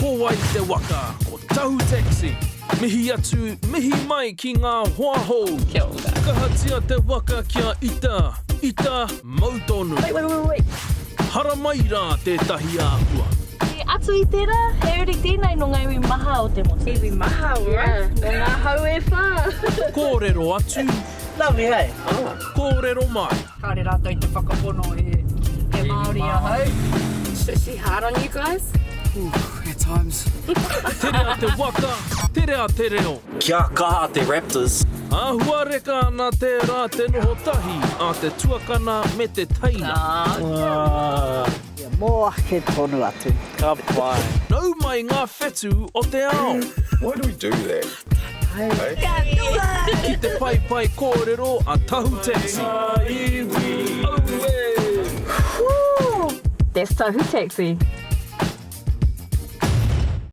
Ko wai te waka? Ko Tahu Taxi. Mihi atu, mihi mai ki ngā hoa hou. Kia ora. Kahatia te waka kia ita, ita, mau tonu. Wait, wait, wait, wait. Haramai rā tētahi āhua. Atu i tērā, he uri tēnei nō ngā iwi maha o te motu. Iwi maha, alright. Yeah. Nō ngā hau e whā. Kōrero atu. Lovely, hey? Kōrero mai. Kāre rātou i te whakapono he, he Māori ahau. Is she hard on you guys? Ooh, at times. Terea te waka, terea te reo. Kia kaha te Raptors. Āhuareka ana tērā te noho tahi a te tuakana me te teina. Ia mō ake tonu atu. Ka pai. Nau mai ngā whetū o te ao. Why do we do that? Hey? Ki te paepae kōrero a Tahu Taxi. Auē! That's Tahu Taxi.